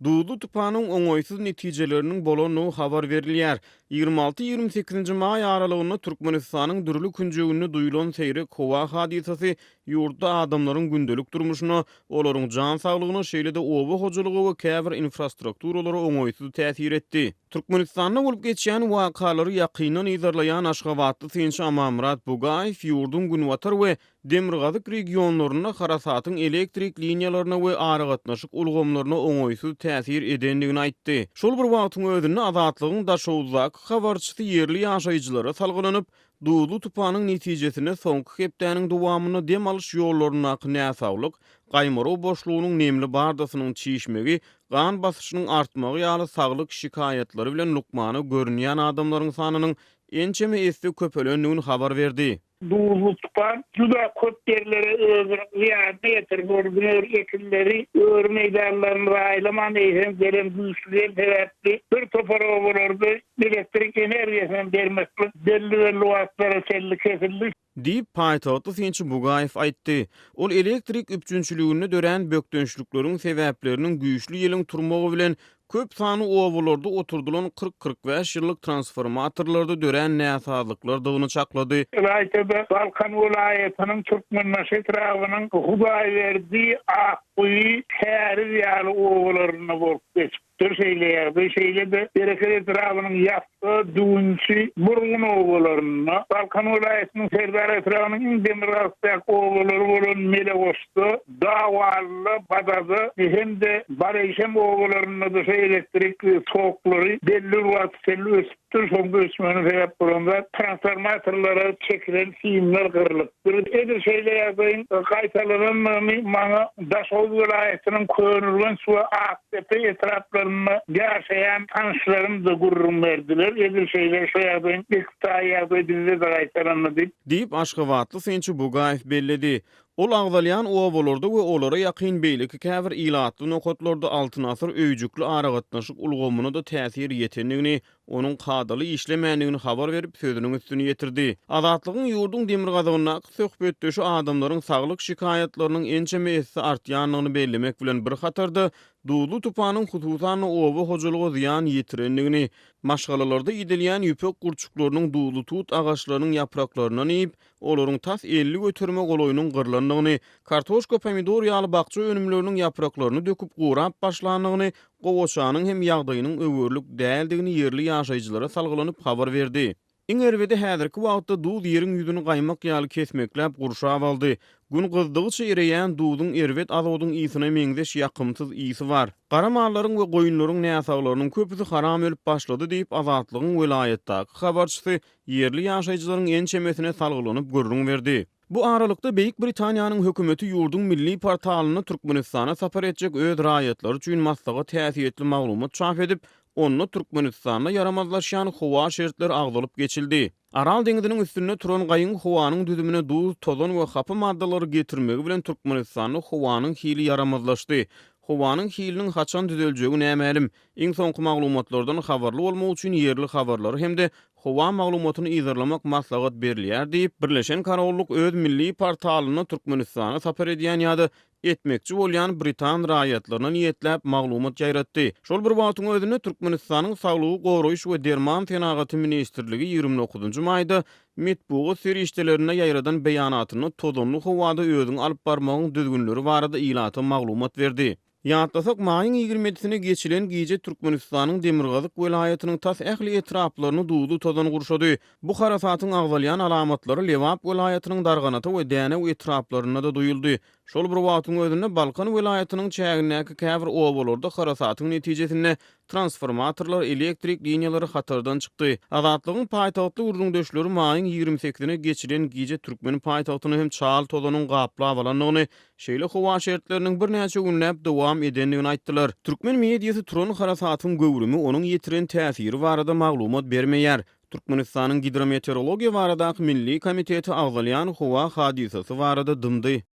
Duzly tupanyň oňaýsyz netijeleriniň bolandygy habar berilýär. 26 28-nji maý aralygynda Türkmenistanyň dürli künjeginde duýlan seýrek howa hadysasy ýurtda adamlaryň gündelik durmuşyna, olaryň jan saglygyna, şeýle-de oba hojalyga we käbir infrastrukturalara oňaýsyz täsir etdi. Türkmenistanda bolup geçýän wakalary ýakyndan yzarlaýan aşgabatly synçy Amanmyrat Bugaýew ýurduň günbatar we demirgazyk regionlarynda harasatyň elektrik liniýalaryna we aragatnaşyk ulgamlaryna oňaýsyz täsir edendigini aýtdy. Şol bir wagtyň özünde Azatlygyň Daşoguzdaky habarçysy ýerli ýaşaýjylara salgylanyp, duzly tupanyň netijesinde soňky hepdäniň dowamynda dem alyş ýollaryndaky näsaglyk, gaýmarow boşlugynyň nemli bardasynyň çişmegi, gan basyşynyň artmagy ýaly saglyk şikaýatlary bilen lukmana görünýän adamlaryň sanynyň ençeme esse köpelendigini habar berdi. Duzly tupan juda köp ýerlere özüniň zyýanyny ýetirdi. Ol diňe bir ekinleri, öri meýdanlaryny zaýalaman, eýsem, gelen güýçli ýel sebäpli bir topar obalarda elektrik energiýasyny hem bermeklik belli-belli wagtlara çenli kesildi. Diýip, paýtagtly synçy Bugaýew aýtdy. Ol elektrik üpjünçiliginde dörän bökdençlikleriň sebäpleriniň güýçli ýeliň turmagy bilen köp sanly obalarda oturdylan 40-45 ýyllyk transformatorlarda dörän näsazlyklardygyny çaklady. Ylaýta-da, Balkan welaýatynyň Türkmenbaşy etrabynyň Hudaýberdi, Akguýy, Käriz ýaly obalarynda bolup geçipdir şeýle ýagdaý. Şeýle-de, Bereket etrabynyň Ýasga, Düwünçi, Murgun obalarynda, Balkan welaýatynyň Serdar etrabynyň iň demirgazykdaky obalary bolan Melegoşda, Dawalyda, Badada hem-de Bareýşem obalarynda-da şu elektrik toklary belli bir wagta çenli öçüpdir. Şoň öçmegine sebäp bolan zat transformatorlara çekilen simler gyrylypdyr. Edil şeýle ýagdaýyň gaýtalanandygyny maňa Daşoguz welaýatynyň Köneürgenç we Akdepe etraplarynda ýaşaýan tanyşlarym-da gürrüň berdiler. Edil şeýle şu ýagdaýyň ekitaý ýagdaý bizde-de gaýtalandy diýip. Diýip, aşgabatly synçy Bugaýew belledi. Ol agzalýan obalarda we olara ýakyn beýleki käbir ilatly nokatlarda Altyn asyr öýjükli aragatnaşyk ulgamyna-da täsir ýetendigini, onuň kadaly işlemändigini habar berip, sözüniň üstüni ýetirdi. Azatlygyň ýurduň demirgazygyndaky söhbetdeşi adamlaryň saglyk şikaýatlarynyň ençeme esse artýandygyny bellemek bilen bir hatarda, duzly tupanyň hususan-da oba hojalyga zyýan ýetirendigini, maşgalalarda idelýän ýüpek gurçuklarynyň duzly tut agaçlarynyň ýapraklaryndan iýip, olaryň tas 50 göterime golaýynyň gyrlandygyny, kartoşka, pomidor ýaly bakja önümleriniň ýapraklaryny döküp gurap başlandygyny, gowaçanyň hem ýagdaýynyň öwerlik däldigini ýerli ýaşaýjylara salgylanyp habar berdi. Iň erbedi häzirki wagtda duz ýeriň ýüzüni gaýmak ýaly kesmekläp gurşap aldy. Gün gyzdygyça ereýän duzuň erbet azodyň ysyna meňzeş ýakymsyz ysy bar. Gara mallaryň we goýunlaryň näsaglarynyň köpüsi haram ölüp başlady diýip, Azatlygyň welaýatdaky habarçysy ýerli ýaşaýjylaryň ençemesine salgylanyp gürrüň berdi. Bu aralykda, Beýik Britaniýanyň hökümeti ýurduň milli portalynda Türkmenistana sapar etjek öz raýatlary üçin maslahat häsiýetli maglumat çap edip, onda Türkmenistanda ýaramazlaşýan howa şertleri agzalyp geçildi. Aral deňziniň üstünde turan gaýyň howanyň düzümine duz, tozan we hapa maddalary getirmegi bilen Türkmenistanda howanyň hili ýaramazlaşdy. Howanyň hiliniň haçan düzeljegi nämälim. Iň soňky maglumatlardan habarly bolmak üçin ýerli habarlary hem-de howa maglumatyny yzarlamak maslahat berilýär diýip, Birleşen Korollyk öz milli portalynda Türkmenistana sapar edýän ýa-da etmekçi bolýan britan raýatlaryna niýetläp maglumat ýaýratdy. Şol bir wagtyň özünde, Türkmenistanyň Saglygy goraýyş we derman senagaty ministrligi 29 maýda metbugat serişdelerinde ýaýradan beýanatynda tozanly howada özüňi alyp barmagyň düzgünleri barada ilata maglumat berdi. Ýatlasak, maýyň ýigrimisine geçilen gije Türkmenistanyň demirgazyk welaýatynyň tas ähli etraplaryny duzly tozan gurşady. Bu harasatyň agzalýan alamatlary Lebap welaýatynyň Darganata we Dänew etraplarynda-da duýuldy. Şol bir wagtyň özünde, Balkan welaýatynyň çägindäki käbir obalarda harasatyň netijesinde transformatorlar, elektrik liniýalary hatardan çykdy. Azatlygyň paýtagtly gürrüňdeşleri maýyň ýigrimi sekizine geçilen gije türkmen paýtagtyny hem çal tozanyň gaplap alandygyny, Şeýle howa şertleriniň birnäçe günläp dowam edendigini aýtdylar. Türkmen mediasy turan harasatyň göwrümi, onuň ýetiren täsiri barada maglumat bermeýär. Türkmenistanyň Gidrometeorologiýa baradaky milli komiteti agzalýan howa hadysasy barada dymdy.